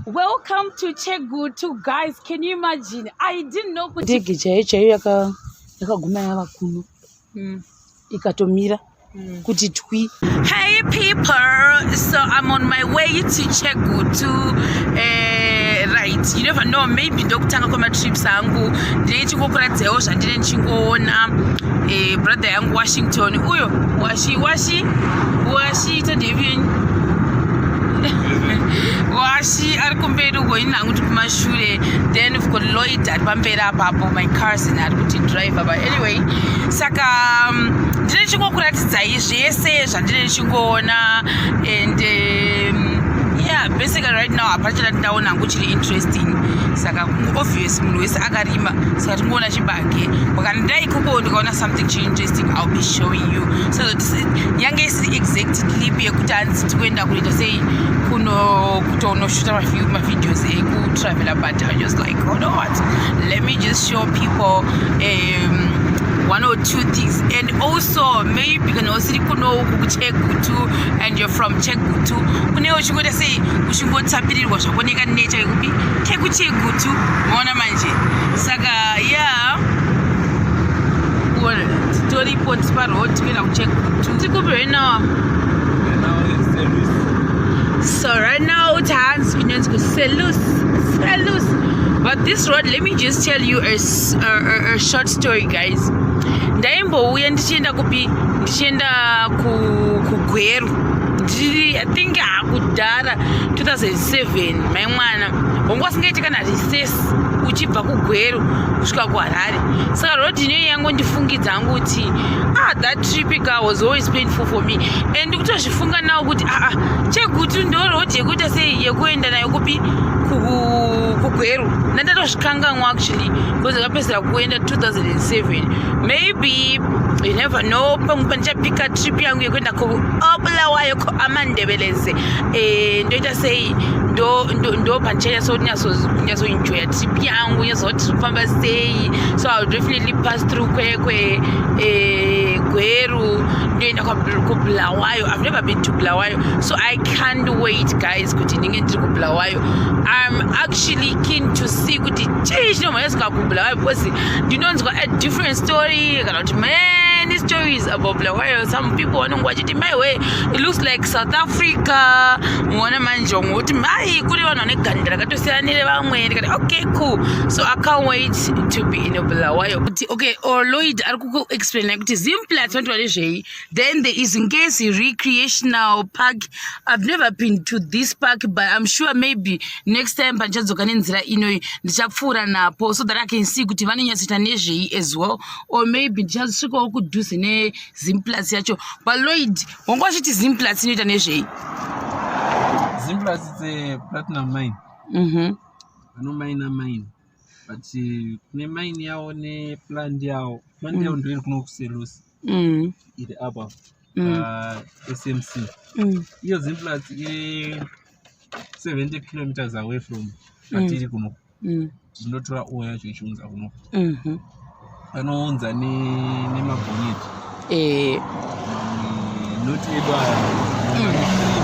Welcome to Chegutu, guys. Can you imagine? I didn't know kuti Ndege chaiyo chaiyo yakaguma yava kuno, ikatomira kuti twi. Hey people, so I'm on my way to Chegutu. Right, you never know, maybe ndokutanga kwematrips angu. Ndine chingokuratidzawo zvandine ndichingoona. Brother yangu Washington uyo, Washi, Washi, Washi, tadevin Washi ari kumberi uko, ini hangu tiri kumashure. Then we've got Lloyd ari pamberi apapo, my cousin ari kuti driver. But anyway, saka ndine chingokuratidzai zvese zvandine ndichingoona. And yeah, basically right now hapana chandati ndaona hangu chiri interesting. Saka obvious munhu wese akarima, saka tingoona chibage. Kana ndai ikoko ndikaona something chiri interesting, I'll be showing you. So yange isiri exact clip yekuti hanzi tikuenda kunoita sei, kuno kutonoshuta mavideos ekutravela, but I just like, oh, know what, let me just show people one or two things. And also maybe kana usiri kuno uku kuChegutu and you're from Chegutu, kune uchingoita sei, uchingotapirirwa zvakuoneka nature yekupi, kekuChegutu. Maona manje? Saka yeah, toripo paroad kuenda kuChegutu. Tikupi right now? So right now tahanzi kunonzi kuSelous, Selous. But this road, let me just tell you a short story, guys. Ndaimbouya ndichienda kupi, ndichienda kuGweru. Ndiri, I think hakudhara, 2007, mai mwana wangu wasingaiti kana recess uchibva kuGweru kusvika kuHarare. Saka road inoyi yangondifungidza hangu kuti, ah, that trip ka was always painful for me. And kutozvifunga nawo kuti aa, Chegutu ndo road yekuita sei, yekuenda nayo kupi, kuGweru. Ndandatozvikanganwa actually, because ndakapedzisira kuenda 2007. Maybe, you never know, pamwe pandichapika trip yangu yekuenda kuBulawayo, kuamaNdebeleze, ndoita sei, ndo pandichanyatsoenjoya trip yangu, nyatsokuti tiri kufamba sei. So I will definitely pass through Kwekwe, Gweru, ndoenda kuBulawayo. I've never been to Bulawayo, so I can't wait, guys, kuti ndinge ndiri kuBulawayo. I'm actually keen to see kuti chii chinomhanyiswa kuBulawayo, because ndinonzwa a different story, kana kuti many stories about Bulawayo. Some people vanonge vachiti, "Maiwe, it looks like South Africa." Muona manje, vamwe voti, "Mai, kune vanhu vane ganda rakatosiyana nerevamwe." Ndikati, "Okay, cool." So I can't wait to be in Bulawayo. Kuti okay, or Lloyd ari kuexplaina kuti Zimplats vanoti vanezvei. Then there is Ngezi Recreational Park. I've never been to this park, but I'm sure maybe next time pandichadzoka nenzira inoyi ndichapfuura napo so that I can see kuti vanonyatsoita nezvei as well. Or maybe ndichasvikawo kudhuze neZimplats yacho. But Lloyd, wanga wachiti Zimplats inoita nezvei? Zimplats, it's a platinum mine. Vanomaina mine, but kune mine yavo neplant yavo. Plant yavo ndo iri kuno kuSelous, iri apa SMC. Iyo Zimplats iri 70 kilometers away from patiri kuno. Tinotora ore yacho ichiunza kuno. Vanounza nemabhoneti. Not edu aya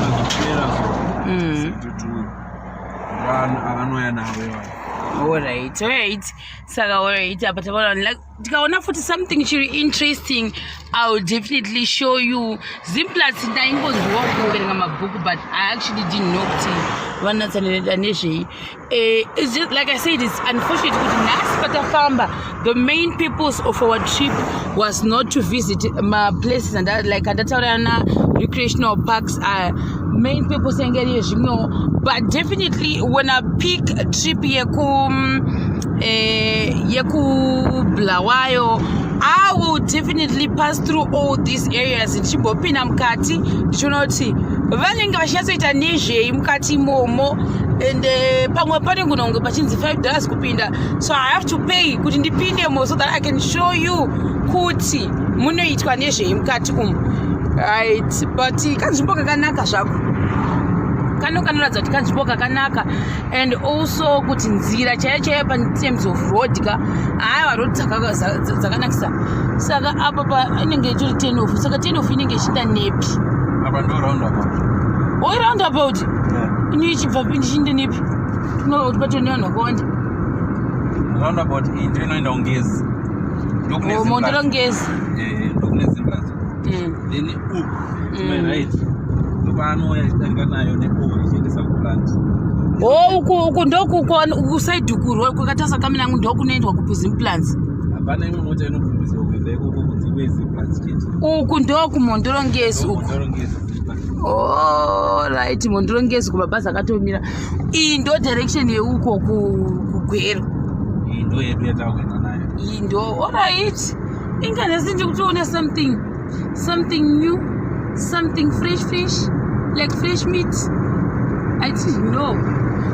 mazopera. So vanhu avanouya navo ivavo. Alright, saka alright, apa taona, like, tikaona futi something chiri interesting, I will definitely show you. Zimplats ndaingonzwa kuverenga mabhuku, but I actually didn't know kuti vanatsanireda nezvei. It's just like I said, it's unfortunate kuti nhasi patafamba, the main purpose of our trip was not to visit maplaces and like andataura na recreational parks. Main purpose yange iri yezvimwewo, but definitely when I pick a trip yekuBulawayo, I will definitely pass through all these areas ndichimbopinda mukati ndichiona kuti vanenge vachinyatsoita nezvei mukati imomo. And pamwe panenge kunonge pachinzi $5 kupinda, so I have to pay kuti ndipindemo so that I can show you kuti munoitwa nezvei mukati umu. Right, but kanzvimbo kakanaka zvako kano, kanoratidza kuti kanzvimbo kakanaka. And also kuti nzira chaiyo chaiyo paterms of road ka, haiwa, road dzakanakisa. Saka apa pa inenge itori turn off. Saka turn off inenge ichiinda nepi? Apa ndo roundabout. Oi, roundabout. Yeah. Ini ichibva pi ndichiinde nepi? Tinoona kuti patone vanhu vakawanda. Roundabout iyi ndiyo inoenda kuNgezi. Ndokune Oh, Zimplats. Mondoro Ngezi. Eh, ndokune Zimplats. Then uku to my right ndokwaanouya achidarika nayo neori ichiendesa kuplant. Oh, uku ndoku kuside uku kwakatarisa kamera yangu ndokunoendwa kuZimplats. Hapana imwe mota inobvumidzwa kuenda ikoko kunze kweZimplats chete. Uku ndokuMhondoro Ngezi uku. Mhondoro Ngezi Zimplats. Oh, right, Mhondoro Ngezi kumabhazi akatomira. Iyi ndo direction yeuko kuGweru. Iyi ndo yedu yatakuenda nayo. Iyi ndo, alright. Inga nhasi ndiri kutoona something new, something fresh, fresh, like fresh meat. I didn't know.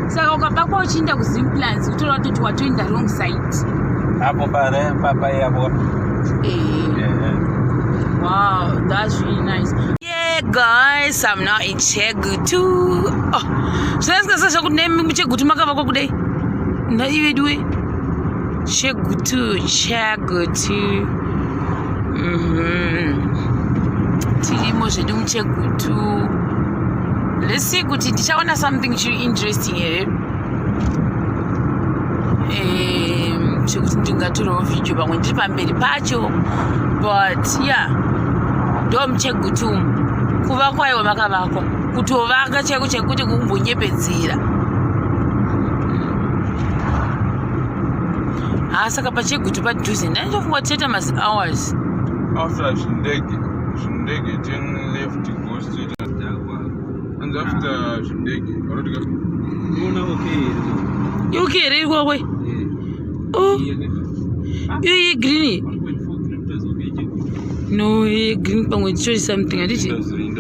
Saka ukabakwa uchienda kuZimplats kutora kutoti watoenda wrong side. Apo pare papai apo. Eh. Eh. Wow, that's really nice. Yeah, guys, I'm now in Chegutu. Oh, zvaisika zvekuti nemi muChegutu makavakwa kudai. Nhai veduwe. Chegutu, Chegutu. Tirimo zvedu muChegutu. Let's see kuti tichaona something chiri interesting here. Chekuti ndingatorawo video pamwe ndiri pamberi pacho, but yeah, ndo muChegutu umu. Kuvakwa iwo makavakwa kutovaka chaiko chaiko kuti kumbonyepedzera. Ha, saka paChegutu padhuze, ndaitofunga kuti tichaita mazi hours. After Zvindege, turn left, go straight. And after Zvindege, what? Unoona okay here? Okay here ikwakwe? Eh. Oh. Iyi yakaita. Iyo yegreen? 1.4 kilometers, okay, Chegutu. No, yegreen pamwe chitori something, handiti? Industry.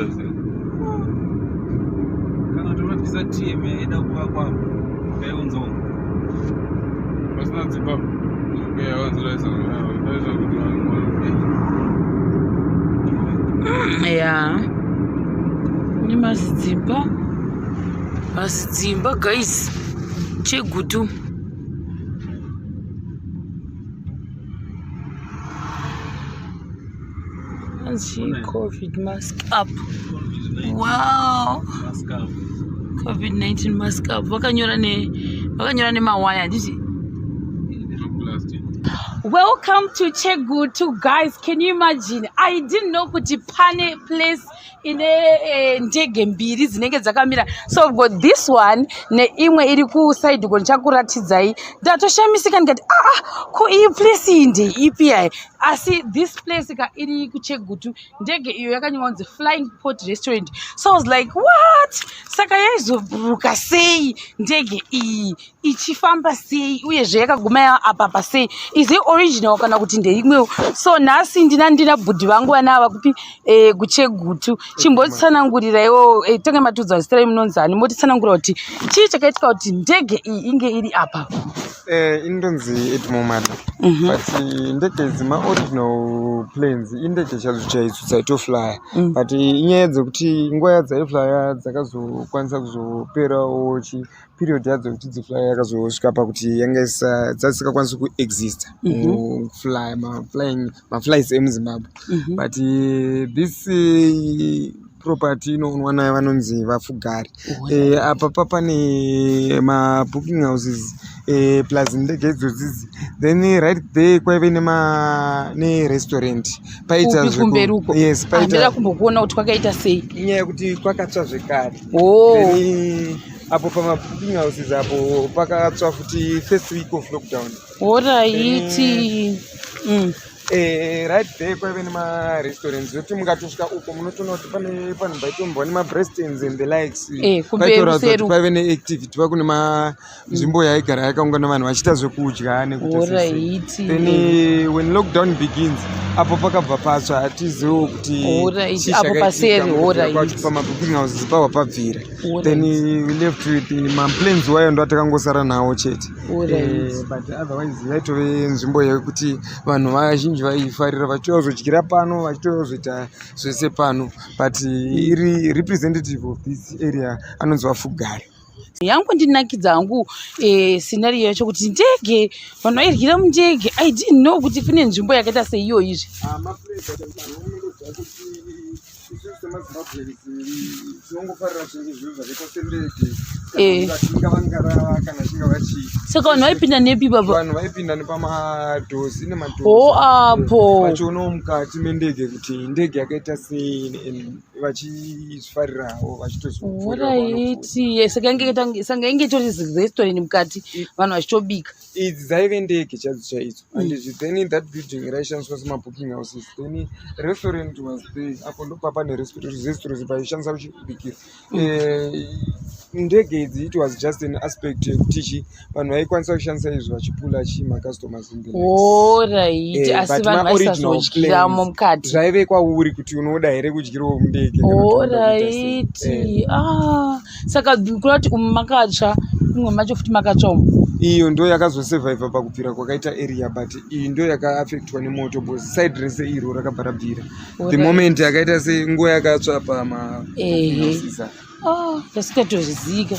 Kana tovabvisa TM yaida kuvakwa ngaiunzwa. Pasina dzimba. Okay, awanziraisa kuti vanhu. Ya, nemazidzimba, mazidzimba guys, Chegutu. Anzi COVID mask up. Wow. Mask up. COVID-19 mask up. Vakanyora nemawaya, handiti? Plastic. Welcome to Chegutu, guys. Can you imagine? I didn't know kuti pane place ine ndege mbiri dzinenge dzakamira. So we've got this one neimwe iri kuside uko ndichakuratidzai. Ndatoshamisika ndikati, "Ah, ah, ko iyi place iyi ndeipi yai?" Asi this place ka iri kuChegutu. Ndege iyo yakanyorwa kunzi Flying Pot Restaurant. So I was like, "What?" Saka yaizobhuruka sei ndege iyi, ichifamba sei, uyezve yakaguma apa pasei? Is it original kana kuti ndeimwewo? So nhasi ndina bhudhi vangu vana ava kupi, kuChegutu. Chimbotsananguriraiwo, tange matudza zita renyu, munonzani, motitsanangura kuti chii chakaitika kuti ndege iyi inge iri apa. Indonzi Edmomari. But ndege idzi maoriginal planes, indege chaidzo chaidzo dzaitoflya. But inyaya dzekuti nguva yadzaiflya dzakazokwanisa kuzoperawo chi period yadzo yekuti dziflya yakazosvika pakuti yanga dzasingakwanisi kuexista mufly maflying maflights emuZimbabwe. But this property inoonwa nayo vanonzi vaFugari. Apa pane mabooking houses, plus ndege idzodzidzi. Then right there kwaive nerestaurant paita Kupi, kumberi uko? Yes. Handida Paita kumbokuona kuti kwakaita sei. Inyaya yekuti kwakatsva zvekare. Oh. Then apo pamabooking houses apo pakatsva futi first week of lockdown. Alright. Right there kwaive nemarestaurants zvokuti mukatosvika uko munotoona kuti pane panhu paitombwa nemabrestans and the likes. Kumberi Paitoratidza kuseri kuti uko. kwaive neactivity, pakune manzvimbo yaigara yakaungana vanhu vachiita zvekudya nekuita sei. Then when lockdown begins, apo pakabva patsva, hatiziviwo kuti chii Apo chakaitika paseri, mukubvira alright. kwacho pamabooking houses pabva pabvira. Then we left with maplanes wayo, ndo atakangosara nawo chete. But otherwise yaitove nzvimbo yekuti vanhu vazhinji vaifarira, vachitouya kuzodyira pano, vachitouya kuzoita zvese pano. But iri representative of this area anonzi vaFugari. Yangu ndinakidza hangu scenario yacho kuti ndege, vanhu vairyira mundege. I didn't know kuti kune nzvimbo yakaita seiyoizvi. Unongoziva kuti isusu semaZimbabweans tinongofarira zvinhu zvinhu zvakaita sendege, kana ngarava, kana chingava chii. Saka vanhu vaipinda nepi baba? Vanhu vaipinda nepamadoors, ine madoors. O, apo. Vachionawo mukati mendege kuti ndege yakaita sei and vachizvifarirawo vachitozopfuura. Alright, saka inge itori restaurant mukati, vanhu vachitobika. Idzi dzaive ndege chaidzo chaidzo, and then that building raishandiswa semabooking houses, then restaurant was there. Apo ndopapa nerestaurant paishandisa kuchibikira. Ndege idzi, it was just an aspect yekuti chi vanhu vaikwanisa kushandisa izvi vachipula chi macustomers in the next. Alright, asi But vanhu ma-original vaisazodyiramo plans, mukati. Zvaive kwauri kuti unoda here kudyirawo mundege kana kuti unoda kuita sei. Alright. Ah, saka kureva kuti umu makatsva, umwe macho futi makatsva umu. Iyo ndo yakazosurviva pakubvira kwakaita area, but iyi ndo yakaaffectwa nemoto because side rese iro rakabva rabvira the moment yakaita senguva yakatsva pama houses apa. Ah, ndasingatozvizika.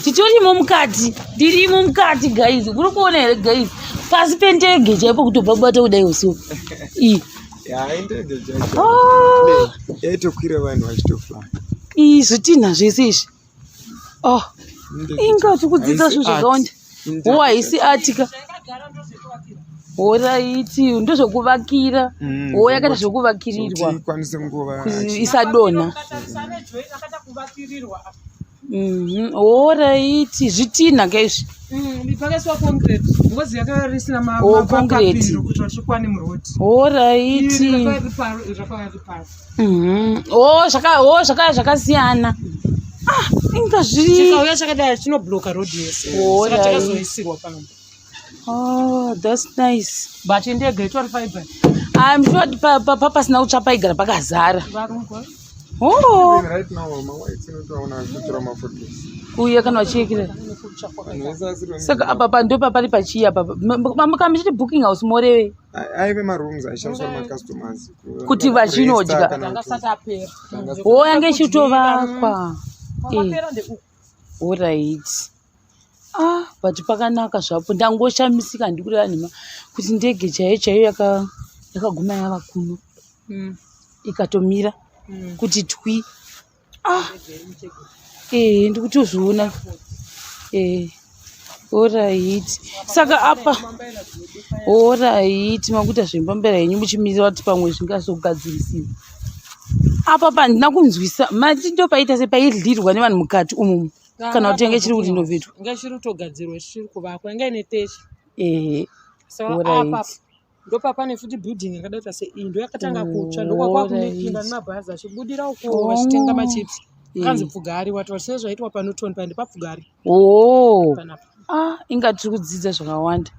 Titorimo mukati, ndirimo mukati, guys. Muri kuona here, guys? Pasi pendege chaipo, kutobva kubata kudai usiku. Iyi. Ya, indege chaicho. Ah, Yaitokwira vanhu vachitofly. Iyi zvitinha zvese izvi. Oh, Indege inga tiri kudzidza haisi zvinhu zvakawanda. art. Indege Ho, haisi atika. Alright, ndozvekuvakira. Ho, yakaita zvekuvakirirwa. Kuti ikwanise nguva Kuti isadonha. Alright, zvitinha kaizvi. Pakaiswa concrete because yakanga risina Oh, concrete. mapapiro kuti vatikwane muroad. Alright. Rakauya riparo. Oh, oh, zvakasiyana. Ah, inga zviri. Chikauya chakadai chinobloka road yese, saka chakazoisirwa pano. Oh, that's nice. But indege itori fiber. I'm sure kuti pasina kutsva paigara pakazara. Varungu. Oh, Even right now mawhite unotoona achitora maphotos. Kuuya kana vachiekera. Vanhu vese vasiri Saka apa pa ndo papari pachii apa? Muchiti booking house moreve? Aive marooms aishandiswa nemacustomers Kuti vachinodya. kana Angasati apera. Oh, yange ichitovakwa. Kwakapera ndeuku. Alright. Ah, but pakanaka zvapo. Ndangoshamisika, handikureva nhema, kuti ndege chaiyo chaiyo yakaguma yava kuno, ikatomira kuti twi. Ah, ndikutozviona. Alright, saka apa, alright, makuita zvembambera henyu muchimirira kuti pamwe zvingazogadzirisiwa. Apa pandina kunzwisa, mati ndo paita sepaidyirwa nevanhu mukati umumu, kana kuti yange chiri kurenovatwa? Inga chiri kutogadzirwa, chiri kuvakwa, inga ine techi. Saka apa ndopapane futi building yakadaita seiyi, ndo yakatanga kutsva, ndokwakwakupinda nemabhazi achibudira uko vachitenga machips. Kanzi Pfugari, wati sezvaitwa paNewton paende paPfugari panapa. Ah, inga tiri kudzidza zvakawanda.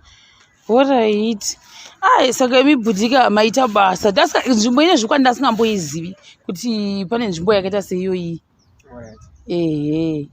Alright. Ai, saka imi bhutika maita basa. Nzvimbo ine zvokwadi ndasingamboizivi kuti pane nzvimbo yakaita seiyoyi. Alright. Ehe.